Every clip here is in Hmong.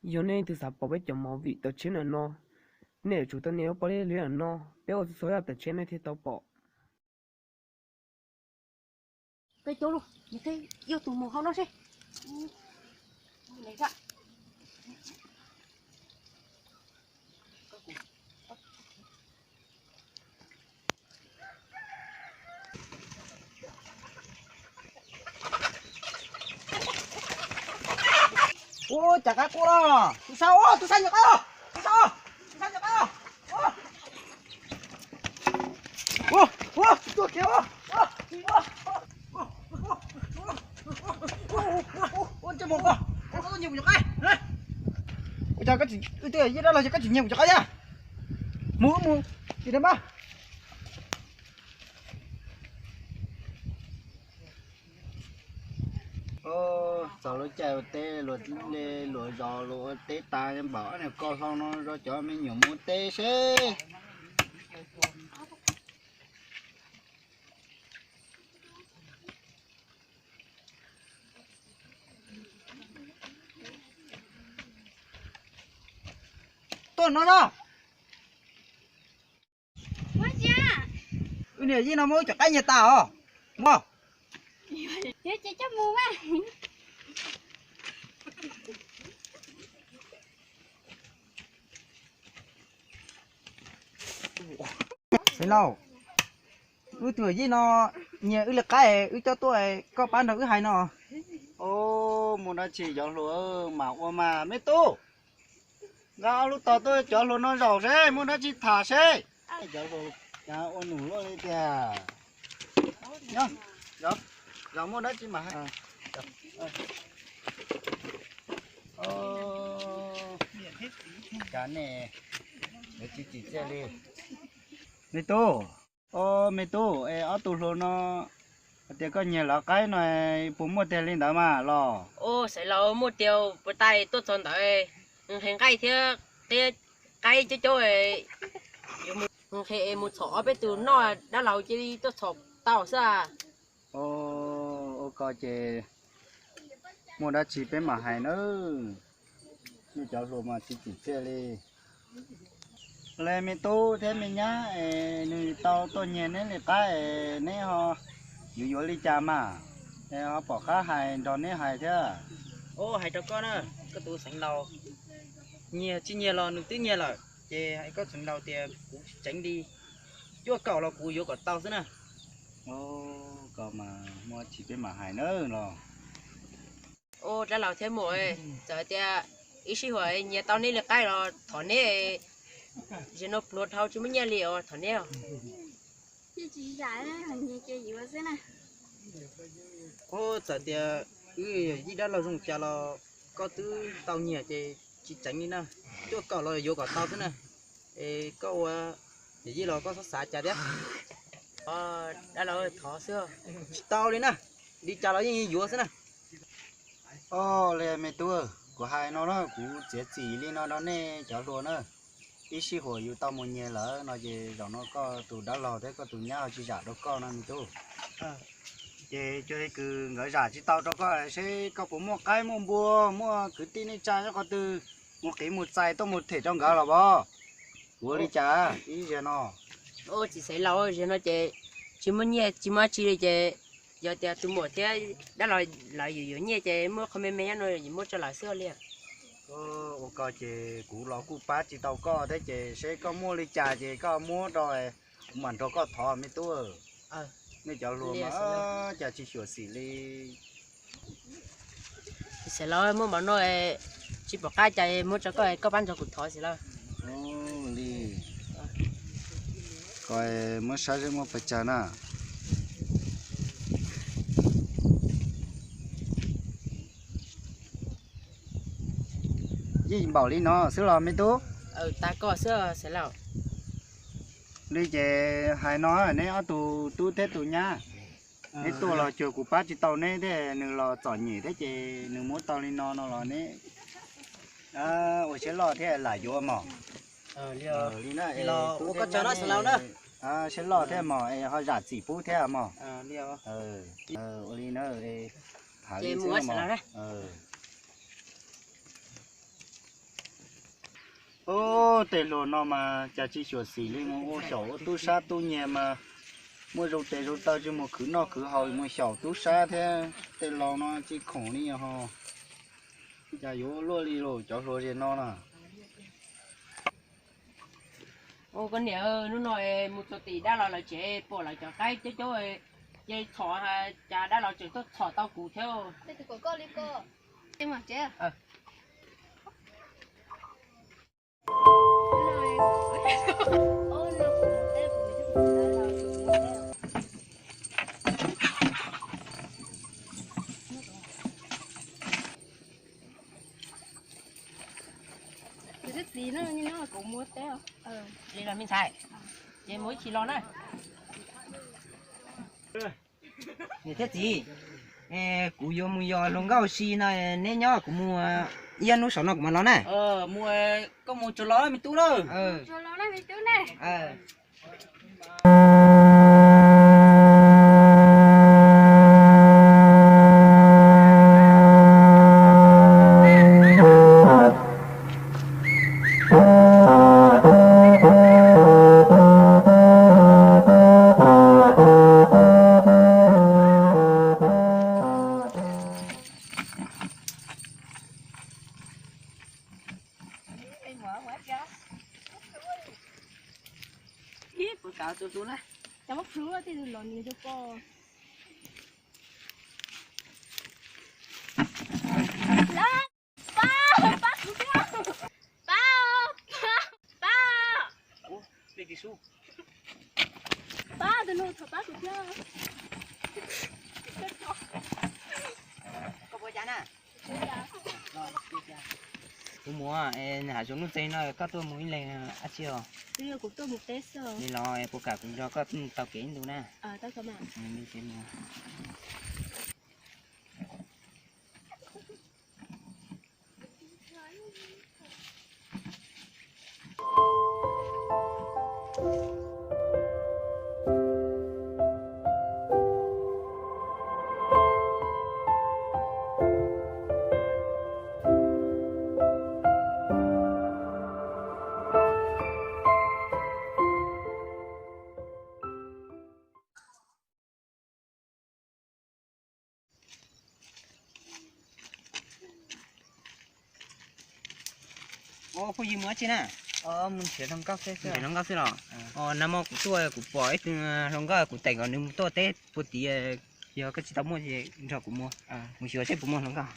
Yog nej leej twg xav pom peb cov movie tawm tshiab ntawm no, nej yuav tsum tuaj nias lub pob liab liab ntawm no, peb ua txhua txhua yam tawm tshiab nej thiaj tau pom. Peb coob lawm, nws thiaj yog tus mus hauv no seb. Ua cas qaib quaj los? Tus sau, tus sau nyuam qaib, tus sau, tus sau nyuam qaib. Ua, ua, tuaj kiag ua. Ua ntsej muag koj, koj tuaj nyiag kuv cov qaib. Ua cas koj tsis, wb twb yij dab laug ces koj tsis nyiag kuv cov qaib thiab? Mus wb mus tim dab npab. Txog lub caij ua teb, luag le luag zos luag ua teb tas, npam ob niag koj hlau no zov cov me nyuam mus ua teb seb. Tuaj no na. Wb niam yij no muab wb cov qaib nyiag tas os. Mus. Xeev Laus, wb tus yij no nyiag wb li qaib, wb coj tuaj, koj pab nrog wb hais no. Muaj dab tsi cov hluas mas ua mas me tub. Nqa ob lub tog tuaj cov hluas no zaum seb muaj dab tsi tham seb. Cov hluas ua num luaj li tiag. Nyob, zaum muaj dab tsi mas hais. Cas nej tsis tsim txiaj li? Me tub, o me tub, es ob tug hluas no hais tias koj nyiag lawv qaib no, puas muaj tiag li ntawd mas los? Xeev Laus, muaj tiag, puas tas tuaj txog ntawd nqhis nqaij thiab qaib coob coob, nqhis es mus txhom ob peb tus noj, dab laug cia li tuaj txhom tau xwb. Ua ko ces muaj dab tsi peb mam hais nawb. Nej cov hluas mas tsis tsim txiaj li. Le me tub thiab me nyab es nws tau tuaj nyiag neb li qaib es neb ho yuav yuav li cas mas, es ho pom qab hais nrog neb hais thiab. Hais rau koj na, koj tus Xeev Laus, nyiag tsis nyiag los nws twb nyiag lawm, ces hais koj Xeev Laus tias kuv tsis tseev li, cuaj kaum los kuv yuav kom tau xwb na. Ko mas muaj tsis peb mam hais nawb los. Dab laug thiab muam, txawm tias ib sij huam nyiag tau neb li qaib los thov neb, zaum no pluag dhau tsis muaj nyiaj li os, thov neb. Txawm tias wb yij dab laug zoo cas los koj twb tau nyiag ces tsis tseev li na, cuaj kaum los yuav kom tau xwb na. Es koj ua yawm yij los koj txhob xav cas thiab. Dab laug, thov xwb. Tsis tau li na, li cas los yeej yuav xwb na. Os, li me tub, kuv hais no na, kuv txiav txim li no rau nej cov hluas na. Ib sij huam yus tau mus nyiag lawm no ces zaum no koj tus dab laug thiab koj tus nyab ho tsis zam rau koj no me tub. Ces cia li kws nkawd zam tsis tau rau koj seb koj puas muaj qaib muaj npua, muaj kwv tij neej tsa nyob qhov twg, mus qiv mus txais tuaj mus them rau nkawd los as. Kuv ua li cas ib zaug no? Txiv Xeev Laus, zaum no ces tsis muaj nyiaj tsis muaj dab tsi li ces yog tias tus muam thiab dab laug lawv yuav yuav nyiaj ces muab qhov me me nyob no muab rau lawv xwb li. Ua ko ces kuv los kuj pab tsis tau koj thiab ces seb koj muaj li cas ces koj muab rau, kuv mam nrog koj thov me tub. Nej cov hluas mas cas tsis xyuam xim li. Xeev Laus, muaj mov no tsis pom qab cas muab rau koj, koj pab nrog kuv thov xwb lauj. Li, koj muab saib seb muaj pes tsawg na. Yeej npaum li no xwb los me tub? Li ces hais no, neb ob tug tub thiab tus nyab, neb tuaj los cuag kuv pab tsis tau neb thiab, nws los txom nyem thiab ces nws muab tau li no no los neb ua siab loj thiab lam yuav mog. Li na, siab loj thiab mog es ho zam txim pub thiab mog. Ua li na, tham li xwb mog. Ub, tej hluas no mas cas tsis xyuam xim li, mus ua xyaum ua tub sab tub nyiag mas muaj zoo tes zoo taw tsis mus khwv noj khwv haus, mus xyaum tub sab thiab tej laus no tsis khoom li ho. Cas yuav luaj li los cov hluas zem no na. Ua koj niam, hnub no mus txog tim dab laug lawv tsev pom lawv cov qaib coob coob, ces txhom, cas dab laug tseem tuaj txhom tau kuv thiab. Niam thiab txiv, no kuv mus teb os. Li los me ntxhais, ces mus ib chim los na. Niam thiab txiv, kuv yuav mus yos hluas nkauj si no, neb nyob kuv mus ib hnub saum no kuv mam los na. Mus, koj mus tsuag los me tub na. Ib puas kav tus hlub na, cov muab plhuav tej tus los nws rau koj. Pab, pab kuv thiab. Pab, pab, pab. Pab, tus no thov pab kuv thiab. Koj puas cas na? Kuv mus, hav zoov nuj txeeg no koj tuaj mus ib leeg dab tsi os? Kuv tuaj mus teb xwb. Li los puas kam kuv nrog koj mus taug kev ib ntus na? Phooj ywg, mus dab tsi na? Mus nrhiav hluas nkauj xwb los? Nag hmo kuv tuaj kuv pom ib tug hluas nkauj, kuv teem kom nws mus tuaj teb puag tid, yog koj tsis tau muaj ces nrog kuv mus, mus xyuas seb puas muaj hluas nkauj.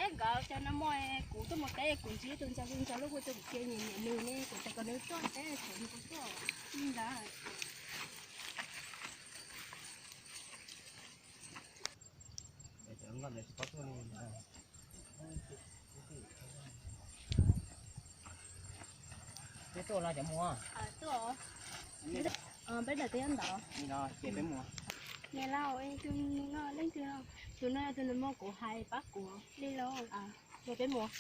Es nkawd cov no muaj, kuv tuaj mus teb kuv ntsib tus ntxhais ntxhais lub hu tuaj kuv cia nyiam nyiam nws ne, kuv teem kom nws tuaj teb thaum nws kuv tuaj li ntawd. Peb tuaj los cov mus. Peb daim teb ntawd. Ces peb mus. Niam laus, tus no leej twg no? Tus no yog tus nus muag kuv hais pab kuv li lauj. Ces peb mus.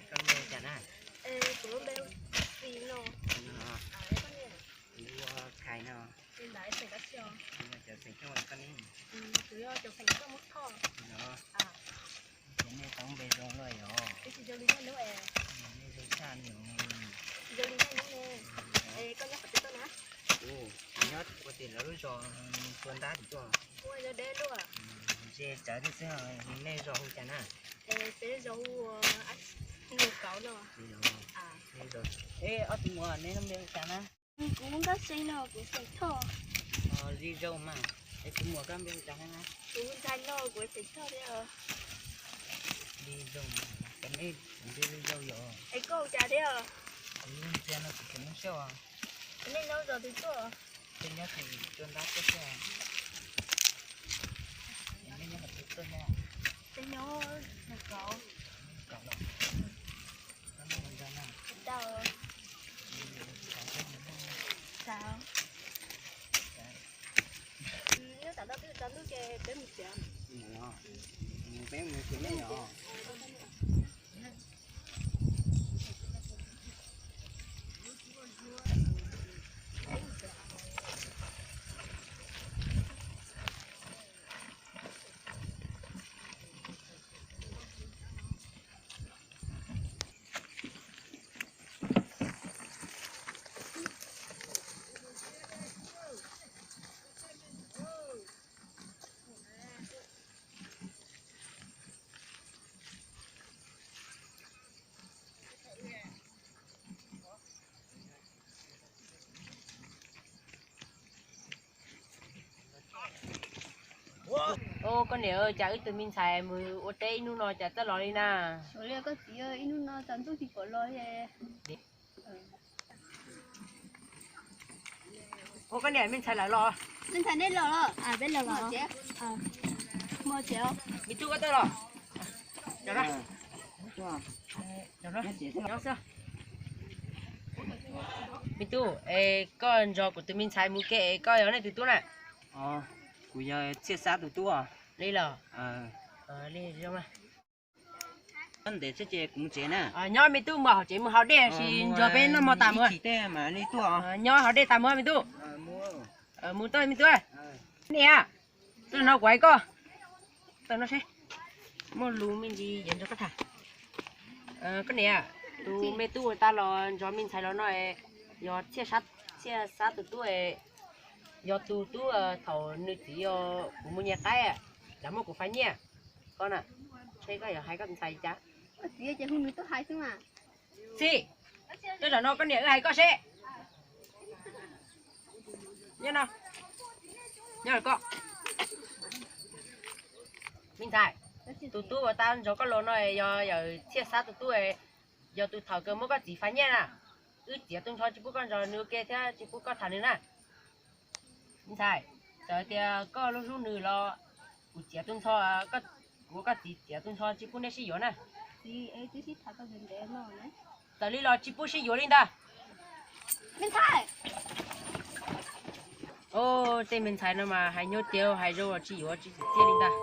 Koj npe hu cas na? Kuv lub npe hu Txiv no. Kuv hu Khais no. Kuv yog cov xeem Thoj Muab Thoj. Ces nej tau npe zoo luaj yog? Nej zoo tshaj li os. Kuv nyob ua tim lawv lub zos tua ntab tim tuaj. Ze tsawv thiab xwb, nej zos hu cas na? Peb zos hu Nus Kauv no. Ob tug muam, neb lub npe hu cas na? Kuv Nkauj Xeeb no, kuv xeem Thoj. Li zoo mas. Es tus muam koj npe hu cas na? Kuv Ntxhais no, kuv xeem Thoj thiab. Li zoo, neb npe li zoo yom? Es koj hu cas thiab? Kuv Ntxhais no, kuv xeem Hmoob Xyooj. Nej nyob zos twg tuaj? Peb nyob tim tua ntab tuaj xwb. Nej nyob qhov twg tuaj thiab? Peb nyob Nus Kauv. Nus Kauv los? Koj muaj hluas nraug na? Tsis tau. Xav. Nyob tam tau twb tsaus ntuj ces peb mus tsev. Peb mus tsev os. Ua koj niam, cas wb tus me ntxhais mus ua teb ib hnub no cas txawj los li na? Ua li koj txiv, ib hnub no tsaus ntuj tsis pom los. Ua koj niam, me ntxhais lawv los. Me ntxhais nej los los? Peb los los. Me tub koj tau los? Me tub, es koj nrog kuv tus me ntxhais mus ke es koj yog leej twg tub na? Kuv yog Txhiaj Xab tus tub os. Li los? Nyob me tub, mus hauv tsev mus haus dej, sis nrog peb noj mov tas mus. Nyob haus dej tas mus me tub. Mus tau me tub. Niam, tuaj no kuv hais koj. Tuaj no seb. Muaj lus me ntsis yuav nrog koj tham. Koj niam, tus me tub uas tau los nrog me ntxhais los no yog Txhiaj Xab tus tub, yog tus tub thaum nws txiv yog kuv mus nyiag qaib, lawv muab kuv faib nyiaj. Koj na, seb koj yuav hais koj tus ntxhais cas. Txiv, tuaj zaum no koj niam wb hais koj seb. Nyob no, nyob koj. Me ntxhais, tus tub uas tau nrog koj los no yog yawm Txhiaj Xab tus tub, yog tus thaum kawg muab koj txiv faib nyiaj na. Wb txiav tu nrho tsis pub koj nrog nws ua ke thiab tsis pub koj tham nws na. Me ntxhais, txawm tias koj hlub hlub nws los kuv txiav tu nrho, kuv koj txiv txiav tu nrho tsis pub neb sib yuav na. Txawm li los tsis pub sib yuav li ntag. Tej me ntxhais no mas hais nyuaj tiag, hais zoo los tsis yuav, tsis txim txiaj li ntag.